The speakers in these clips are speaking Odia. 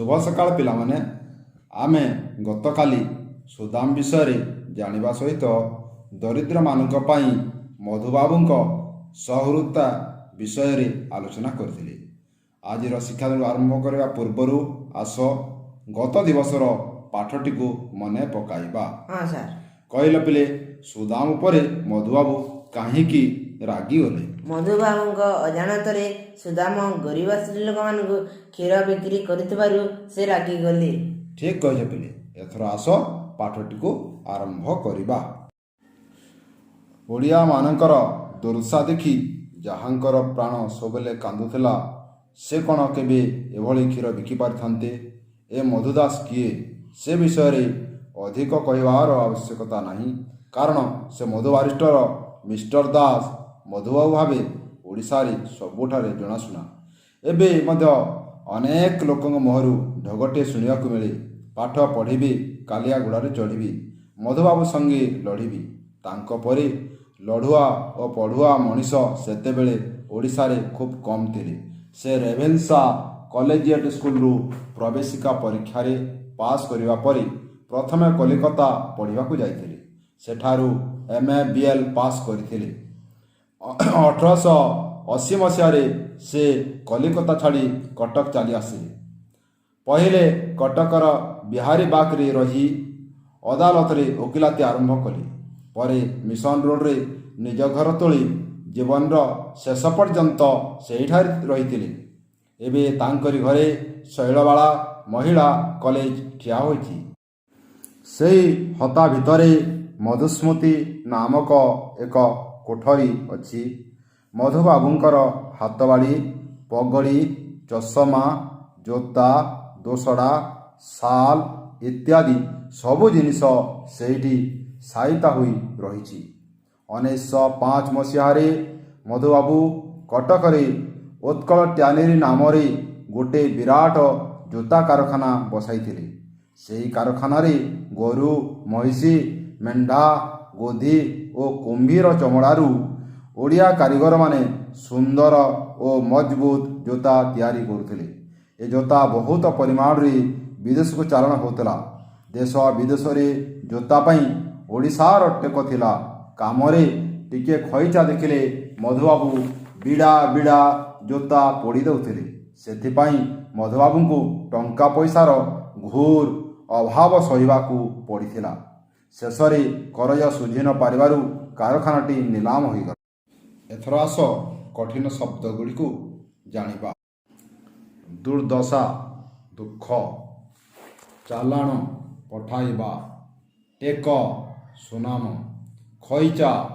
ଶୁଭ ସକାଳ ପିଲାମାନେ। ଆମେ ଗତକାଲି ସୁଦାମ ବିଷୟରେ ଜାଣିବା ସହିତ ଦରିଦ୍ରମାନଙ୍କ ପାଇଁ ମଧୁବାବୁଙ୍କ ସହୃଦୟତା ବିଷୟରେ ଆଲୋଚନା କରିଥିଲେ। ଆଜିର ଶିକ୍ଷାଦାନ ଆରମ୍ଭ କରିବା ପୂର୍ବରୁ ଆସ ଗତ ଦିବସର ପାଠଟିକୁ ମନେ ପକାଇବା। ହଁ ସାର୍। କହିଲ ପିଲେ, ସୁଦାମ ଉପରେ ମଧୁବାବୁ କାହିଁକି ରାଗିଗଲେ? ମଧୁବାବୁଙ୍କ ଅଜାଣତରେ ସୁଦାମ ଗରିବ ସ୍ତ୍ରୀ ଲୋକମାନଙ୍କୁ କ୍ଷୀର ବିକ୍ରି କରୁଥିବାରୁ ସେ ରାଗିଗଲେ। ଠିକ୍ କହିଛ ପିଲେ। ଏଥର ଆସ ପାଠଟିକୁ ଆରମ୍ଭ କରିବା। ଓଡ଼ିଆମାନଙ୍କର ଦୁର୍ଦଶା ଦେଖି ଯାହାଙ୍କର ପ୍ରାଣ ସବୁବେଳେ କାନ୍ଦୁଥିଲା, ସେ କ'ଣ କେବେ ଏଭଳି କ୍ଷୀର ବିକି ପାରିଥାନ୍ତେ? ଏ ମଧୁ ଦାସ କିଏ, ସେ ବିଷୟରେ ଅଧିକ କହିବାର ଆବଶ୍ୟକତା ନାହିଁ। କାରଣ ସେ ମଧୁ ବାରିଷ୍ଟର, ମିଷ୍ଟର ଦାସ, ମଧୁବାବୁ ଭାବେ ଓଡ଼ିଶାରେ ସବୁଠାରେ ଜଣାଶୁଣା। ଏବେ ମଧ୍ୟ ଅନେକ ଲୋକଙ୍କ ମୁହଁରୁ ଢଗଟିଏ ଶୁଣିବାକୁ ମିଳେ, "ପାଠ ପଢ଼ିବି, କାଳିଆ ଘୋଡ଼ାରେ ଚଢ଼ିବି, ମଧୁବାବୁ ସଙ୍ଗେ ଲଢ଼ିବି।" ତାଙ୍କ ପରି ଲଢ଼ୁଆ ଓ ପଢ଼ୁଆ ମଣିଷ ସେତେବେଳେ ଓଡ଼ିଶାରେ ଖୁବ୍ କମ୍ ଥିଲେ। ସେ ରେଭେନ୍ସା କଲେଜିଏଟ୍ ସ୍କୁଲରୁ ପ୍ରବେଶିକା ପରୀକ୍ଷାରେ ପାସ୍ କରିବା ପରେ ପ୍ରଥମେ କଲିକତା ପଢ଼ିବାକୁ ଯାଇଥିଲେ। ସେଠାରୁ ଏମ୍.ଏ. ବି. ଏଲ୍. ପାସ୍ କରିଥିଲେ। 1880 ମସିହାରେ ସେ କଲିକତା ଛାଡ଼ି କଟକ ଚାଲି ଆସିଲେ। ପହିଲେ କଟକର ବିହାରୀବାଗରେ ରହି ଅଦାଲତରେ ଓକିଲାତି ଆରମ୍ଭ କଲେ। ପରେ ମିଶନ ରୋଡ଼ରେ ନିଜ ଘର ତୋଳି ଜୀବନର ଶେଷ ପର୍ଯ୍ୟନ୍ତ ସେହିଠାରେ ରହିଥିଲେ। ଏବେ ତାଙ୍କରି ଘରେ ଶୈଳବାଳା ମହିଳା କଲେଜ ଠିଆ ହୋଇଛି। ସେଇ ହତା ଭିତରେ ମଧୁସ୍ମୃତି ନାମକ ଏକ କୋଠରୀ ଅଛି। ମଧୁବାବୁଙ୍କର ହାତବାଡ଼ି, ପଗଡ଼ି, ଚଷମା, ଜୋତା, ଦୋସଡ଼ା, ଶାଲ ଇତ୍ୟାଦି ସବୁ ଜିନିଷ ସେଇଠି ସାଇତା ହୋଇ ରହିଛି। 1905 ମସିହାରେ ମଧୁବାବୁ କଟକରେ ଉତ୍କଳ ଟ୍ୟାନେରୀ ନାମରେ ଗୋଟେ ବିରାଟ ଜୋତା କାରଖାନା ବସାଇଥିଲେ। ସେହି କାରଖାନାରେ ଗୋରୁ, ମହିଷୀ, ମେଣ୍ଢା, ଗୋଧି ଓ କୁମ୍ଭୀର ଚମଡ଼ାରୁ ଓଡ଼ିଆ କାରିଗରମାନେ ସୁନ୍ଦର ଓ ମଜବୁତ ଜୋତା ତିଆରି କରୁଥିଲେ। ଏ ଜୋତା ବହୁତ ପରିମାଣରେ ବିଦେଶକୁ ଚାଲାଣ ହେଉଥିଲା। ଦେଶ ବିଦେଶରେ ଜୋତା ପାଇଁ ଓଡ଼ିଶାର ଟେକ ଥିଲା। କାମରେ ଟିକେ ଖଇଚା ଦେଖିଲେ ମଧୁବାବୁ ବିଡ଼ା ବିଡ଼ା ଜୋତା ପୋଡ଼ି ଦେଉଥିଲେ। ସେଥିପାଇଁ ମଧୁବାବୁଙ୍କୁ ଟଙ୍କା ପଇସାର ଘୋର ଅଭାବ ସହିବାକୁ ପଡ଼ିଥିଲା। ଶେଷରେ କରଜ ଶୁଝି ନ ପାରିବାରୁ କାରଖାନାଟି ନିଲାମ ହୋଇଗଲା। ଏଥର ଆସ କଠିନ ଶବ୍ଦ ଗୁଡ଼ିକୁ ଜାଣିବା। ଦୁର୍ଦଶା, ଦୁଃଖ। ଚାଲାଣ, ପଠାଇବା। ଟେକ, ସୁନାମ। ଖଇଚା,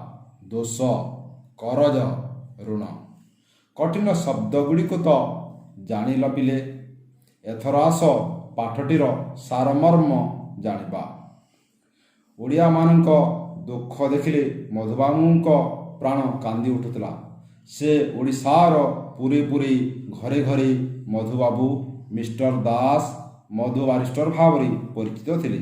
ଦୋଷ। କରଜ, ଋଣ। କଠିନ ଶବ୍ଦ ଗୁଡ଼ିକୁ ତ ଜାଣିଲ ପିଲେ, ଏଥର ଆସ ପାଠଟିର ସାରମର୍ମ ଜାଣିବା। ଓଡ଼ିଆମାନଙ୍କ ଦୁଃଖ ଦେଖିଲେ ମଧୁବାବୁଙ୍କ ପ୍ରାଣ କାନ୍ଦି ଉଠୁଥିଲା। ସେ ଓଡ଼ିଶାର ପୁରେ ପୁରେ, ଘରେ ଘରେ ମଧୁବାବୁ, ମିଷ୍ଟର ଦାସ, ମଧୁ ବାରିଷ୍ଟର ଭାବରେ ପରିଚିତ ଥିଲେ।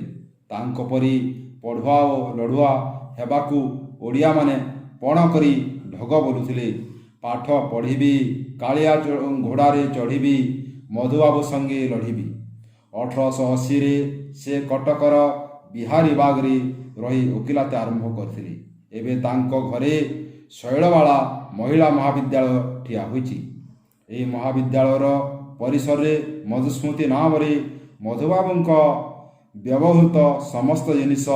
ତାଙ୍କ ପରି ପଢ଼ୁଆ ଓ ଲଢ଼ୁଆ ହେବାକୁ ଓଡ଼ିଆମାନେ ପଣ କରି ଢଗ ବୋଲୁଥିଲେ, "ପାଠ ପଢ଼ିବି, କାଳିଆ ଘୋଡ଼ାରେ ଚଢ଼ିବି, ମଧୁବାବୁ ସଙ୍ଗେ ଲଢ଼ିବି।" 1880ରେ ସେ କଟକର ବିହାରୀବାଗରେ ରହି ଓକିଲାତି ଆରମ୍ଭ କରିଥିଲେ। ଏବେ ତାଙ୍କ ଘରେ ଶୈଳବାଳା ମହିଳା ମହାବିଦ୍ୟାଳୟ ଠିଆ ହୋଇଛି। ଏହି ମହାବିଦ୍ୟାଳୟର ପରିସରରେ ମଧୁସ୍ମୃତି ନାମରେ ମଧୁବାବୁଙ୍କ ବ୍ୟବହୃତ ସମସ୍ତ ଜିନିଷ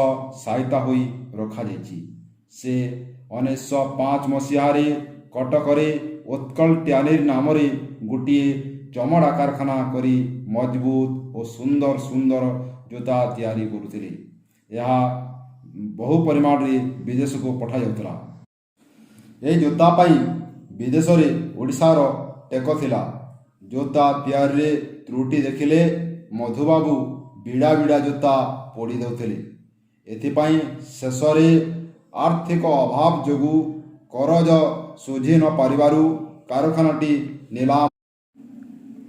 ସାଇତା ହୋଇ ରଖାଯାଇଛି। ସେ 1905 ମସିହାରେ କଟକରେ ଉତ୍କଳ ଟ୍ୟାନେରୀ ନାମରେ ଗୋଟିଏ ଚମଡ଼ା କାରଖାନା କରି ମଜବୁତ ଓ ସୁନ୍ଦର ସୁନ୍ଦର ଜୋତା ତିଆରି କରୁଥିଲେ। ଏହା ବହୁ ପରିମାଣରେ ବିଦେଶକୁ ପଠାଯାଉଥିଲା। ଏହି ଜୋତା ପାଇଁ ବିଦେଶରେ ଓଡ଼ିଶାର ଟେକ ଥିଲା। ଜୋତା ତିଆରିରେ ତ୍ରୁଟି ଦେଖିଲେ ମଧୁବାବୁ ବିଡ଼ା ବିଡ଼ା ଜୋତା ପୋଡ଼ି ଦେଉଥିଲେ। ଏଥିପାଇଁ ଶେଷରେ ଆର୍ଥିକ ଅଭାବ ଯୋଗୁଁ କରଜ ଶୁଝି ନ ପାରିବାରୁ କାରଖାନାଟି ନିଲାମ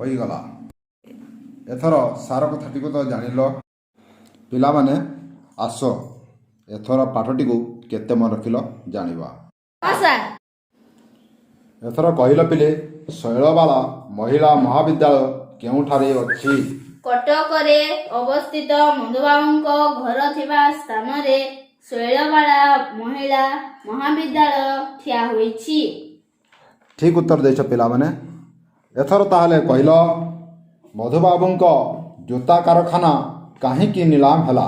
ହୋଇଗଲା। ଏଥର ସାର କଥାଟିକୁ ତ ଜାଣିଲ ପିଲାମାନେ, ଆସ ଏଥର ପାଠଟିକୁ କେତେ ମନେ ରଖିଲ ଜାଣିବା। ହଁ ସାର୍। ଏଥର କହିଲ ପିଲେ, ଶୈଳବାଳା ମହିଳା ମହାବିଦ୍ୟାଳୟ କେଉଁଠାରେ ଅଛି? କଟକରେ ଅବସ୍ଥିତ ମଧୁବାବୁଙ୍କ ଘର ଥିବା ସ୍ଥାନରେ ଶୈଳବାଳା ମହିଳା ମହାବିଦ୍ୟାଳୟ ଠିଆ ହୋଇଛି। ଠିକ୍ ଉତ୍ତର ଦେଇଛ ପିଲାମାନେ। ଏଥର ତାହେଲେ କହିଲ, ମଧୁବାବୁଙ୍କ ଜୋତା କାରଖାନା କାହିଁକି ନିଲାମ ହେଲା?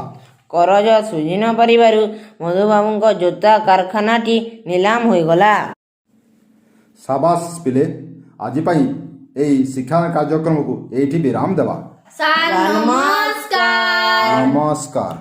କରଜ ଶୁଝି ନ ପାରିବାରୁ ମଧୁବାବୁଙ୍କ ଜୋତା କାରଖାନାଟି ନିଲାମ ହୋଇଗଲା। ସାବାସ ପିଲେ, ଆଜି ପାଇଁ ଏଇ ଶିକ୍ଷା କାର୍ଯ୍ୟକ୍ରମକୁ ଏଇଠି ବିରାମ ଦେବା। ସାର୍, ନମସ୍କାର। ନମସ୍କାର।